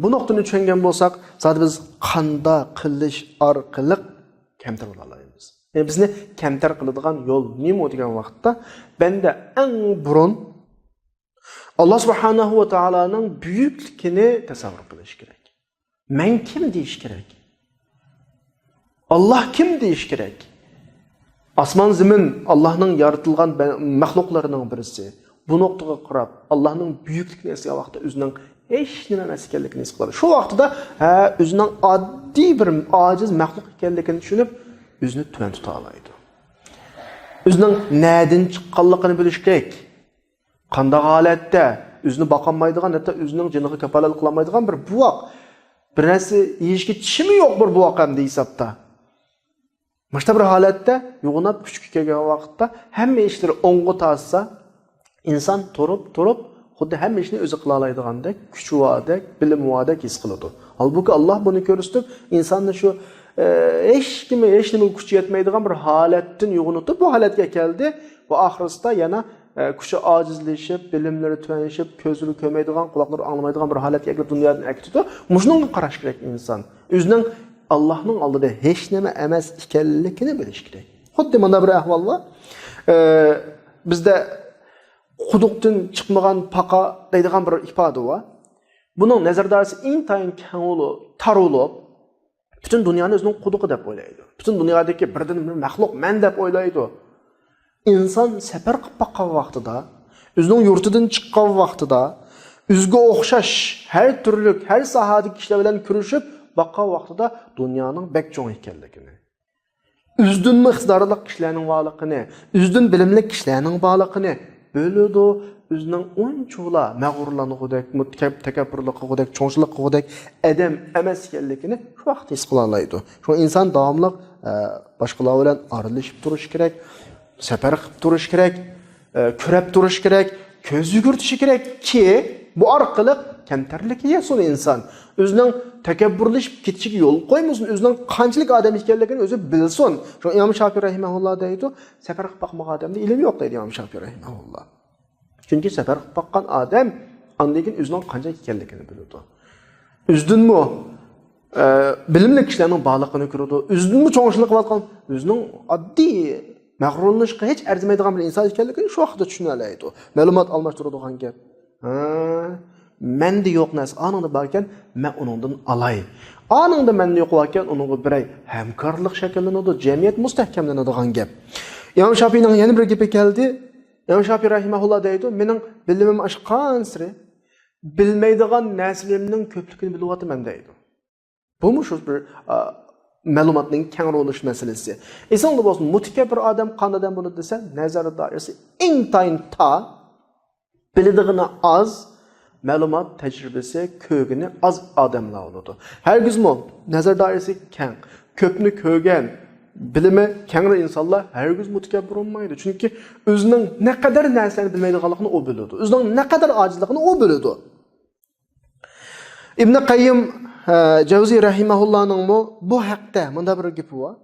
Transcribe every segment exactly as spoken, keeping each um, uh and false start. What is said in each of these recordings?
بۇ نۇقتىنى چۈشەنگەن بولساق، زادى بىز قانداق قىلىش ئارقىلىق كەمتەر بولالايمىز؟ يەنى بىزنى كەمتەر قىلىدىغان يول نېمە دېگەن ۋاقىتتا، بەندە ئەڭ بۇرۇن ئاللا سۇبھانەھۇ ۋە تائالانىڭ بۈيۈكلۈكىنى تەسەۋۋۇر قىلىشى كېرەك. مەن كىم دېيىش كېرەك. ئاللا كىم دېيىش كېرەك. ئاسمان زېمىن ئاللانىڭ يارىتىلغان بە-، مەخلۇقلىرىنىڭ بىرسى. بۇ نۇقتىغا قاراپ، ئاللانىڭ بۈيۈكلۈكىنى ھېس قىلغان ۋاقىتتا ئۆزىنىڭ ھېچ نېمە ئەمەس ئىكەنلىكىنى ھېس قىلىدۇ. شۇ ۋاقتىدا، ھە، ئۆزىنىڭ ئاددىي بىر ئاجىز مەخلۇق ئىكەنلىكىنى چۈشىنىپ، ئۆزىنى تۆۋەن تۇتالايدۇ. ئۆزىنىڭ نەدىن چىققانلىقىنى بىلىش كېرەك. قانداق ھالەتتە ئۆزىنى باقالمايدىغان، ھەتتا ئۆزىنىڭ جېنىغا كاپالەتلىك قىلالمايدىغان بىر بوۋاق. بىر نەرسە يېيىشكە چىشىمۇ يوق بىر بوۋاق ئەمدى ھېسابتا. مۇشۇنداق بىر ھالەتتە يوغىناپ كۈچكە كەلگەن ۋاقىتتا ھەممە ئىشلىرى ئوڭغا تارتسا، ئىنسان تۇرۇپ، تۇرۇپ، خۇددى ھەممە ئىشنى ئۆزى قىلالايدىغاندەك، كۈچى باردەك، بىلىمى باردەك ھېس قىلىدۇ. ھالبۇكى، ئاللا بۇنى كۆرسىتىپ، ئىنساننى شۇ، ئە، ھېچ نېمە، ھېچ نېمىگە كۈچى يەتمەيدىغان بىر ھالەتتىن يوغىنىتىپ، بۇ ھالەتكە ئەكەلدى. ۋە ئاخىرسىدا يەنە، ئە، كۈچى ئاجىزلىشىپ، بىلىملىرى تۆۋەنلىشىپ، كۆزلىرى كۆرمەيدىغان، قۇلاقلىرى ئاڭلىمايدىغان بىر ھالەتكە ئەكېلىپ دۇنيادىن ئەكېتىدۇ. مۇشۇنىڭغا قاراش كېرەك ئىنسان. ئۆزىنىڭ ئاللانىڭ ئالدىدا ھېچ نېمە ئەمەس ئىكەنلىكىنى بىلىش كېرەك. خۇددى مۇنداق بىر ئەھۋال بار. ئە، بىزدە «قۇدۇقتىن چىقمىغان پاقا» دەيدىغان بىر ئىپادە بار. بۇنىڭ نەزەر دائىرىسى ئىنتايىن كەڭ بولۇپ، تار بولۇپ، پۈتۈن دۇنيانى ئۆزىنىڭ قۇدۇقى دەپ ئويلايدۇ. پۈتۈن دۇنيادىكى بىردىنبىر مەخلۇق مەن دەپ ئويلايدۇ. ئىنسان سەپەر قىلىپ باققان ۋاقتىدا، ئۆزىنىڭ يۇرتىدىن چىققان ۋاقتىدا، ئۆزىگە ئوخشاش ھەر تۈرلۈك، ھەر ساھەدىكى كىشىلەر بىلەن كۆرۈشۈپ باققان ۋاقتىدا دۇنيانىڭ بەك چوڭ ئىكەنلىكىنى، ئۆزىدىنمۇ ئىقتىدارلىق كىشىلەرنىڭ بارلىقىنى، ئۆزىدىن بىلىملىك كىشىلەرنىڭ بارلىقىنى بىلىدۇ. ئۆزىنىڭ ئۇنچىۋالا مەغرۇرلانغۇدەك، مۇتكەپ-، تەكەببۇرلۇق قىلغۇدەك، چوڭچىلىق قىلغۇدەك ئادەم ئەمەس ئىكەنلىكىنى شۇ ۋاقىت ھېس قىلالايدۇ. شۇڭا ئىنسان داۋاملىق، ئە، باشقىلار بىلەن ئارىلىشىپ تۇرۇشى كېرەك، سەپەر قىلىپ تۇرۇشى كېرەك، ئە، كۆرەپ تۇرۇشى كېرەك، كۆز يۈگۈرتۈشى كېرەككى، بۇ ئارقىلىق كەمتەرلىككە يەتسۇن ئىنسان. ئۆزىنىڭ تەكەببۇرلىشىپ كېتىشىگە يول قويمىسۇن، ئۆزىنىڭ قانچىلىك ئادەم ئىكەنلىكىنى ئۆزى بىلسۇن. شۇڭا ئىمام شاپىي رەھىمەھۇللا دەيدۇ، «سەپەر قىلىپ باقمىغان ئادەمدە ئىلىم يوق» دەيدۇ ئىمام شاپىي رەھىمەھۇللا. چۈنكى سەپەر قىلىپ باققان ئادەم ئاندىن كېيىن ئۆزىنىڭ قانچە ئىكەنلىكىنى بىلىدۇ. ئۆزىدىنمۇ، ئە، بىلىملىك كىشىلەرنىڭ بارلىقىنى كۆرىدۇ. ئۆزىدىنمۇ چوڭچىلىق قىلىۋاتقان، ئۆزىنىڭ ئاددىي مەغرۇرلىنىشقا ھېچ ئەرزىمەيدىغان بىر ئىنسان ئىكەنلىكىنى شۇ ۋاقىتتا چۈشىنەلەيدۇ. مەلۇمات ئالماشتۇرىدىغان گەپ. ھە، مەندە يوق نەرسە ئانىڭدا باركەن، مەن ئۇنىڭدىن ئالاي. ئانىڭدا مەندە يوق باركەن، ئۇنىڭغا بېرەي. ھەمكارلىق شەكىللىنىدۇ، جەمئىيەت مۇستەھكەملىنىدىغان گەپ. ئىمام شاپىينىڭ يەنە بىر گېپى كەلدى. ئىمام شاپىي رەھىمەھۇللا دەيدۇ، مېنىڭ بىلىمىم ئاشقانسېرى بىلمەيدىغان نەرسىلىرىمنىڭ كۆپلۈكىنى بىلىۋاتىمەن دەيدۇ. بۇمۇ شۇ بىر، ئا، مەلۇماتنىڭ كەڭرى بولۇش مەسىلىسى. ئېسىڭدە بولسۇن، مۇتەكەببىر ئادەم قانداق ئادەم بولىدۇ دېسە، نەزەر دائىرىسى ئىنتايىن تار، بىلىدىغىنى ئاز، مەلۇمات، تەجرىبىسى، كۆرگىنى ئاز ئادەملەر بولىدۇ. ھەرگىزمۇ نەزەر دائىرىسى كەڭ، كۆپنى كۆرگەن، بىلىمى كەڭرى ئىنسانلار ھەرگىز مۇتەكەببىر بولمايدۇ. چۈنكى ئۆزىنىڭ نەقەدەر نەرسىلەرنى بىلمەيدىغانلىقىنى ئۇ بىلىدۇ. ئۆزىنىڭ نەقەدەر ئاجىزلىقىنى ئۇ بىلىدۇ. ئىبنى قەييىم، ئە، جەۋزى رەھىمەھۇللانىڭمۇ بۇ ھەقتە مۇنداق بىر گېپى بار.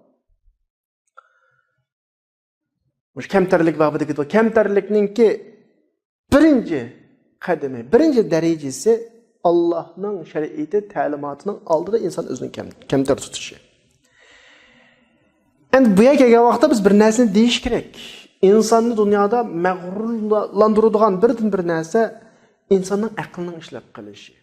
مۇشۇ كەمتەرلىك بابىدا كېتىدۇ. كەمتەرلىكنىڭكى بىرىنچى قەدىمى، بىرىنچى دەرىجىسى ئاللاھنىڭ شەرىئىتى، تەلىماتىنىڭ ئالدىدا ئىنسان ئۆزىنى كەم-، كەمتەر تۇتۇشى. ئەمدى بۇ يەرگە كەلگەن ۋاقىتتا بىز بىر نەرسىنى دېيىش كېرەك. ئىنساننى دۇنيادا مەغرۇرلاندۇرىدىغان بىردىنبىر نەرسە ئىنساننىڭ ئەقلىنىڭ ئىشلەپ قېلىشى.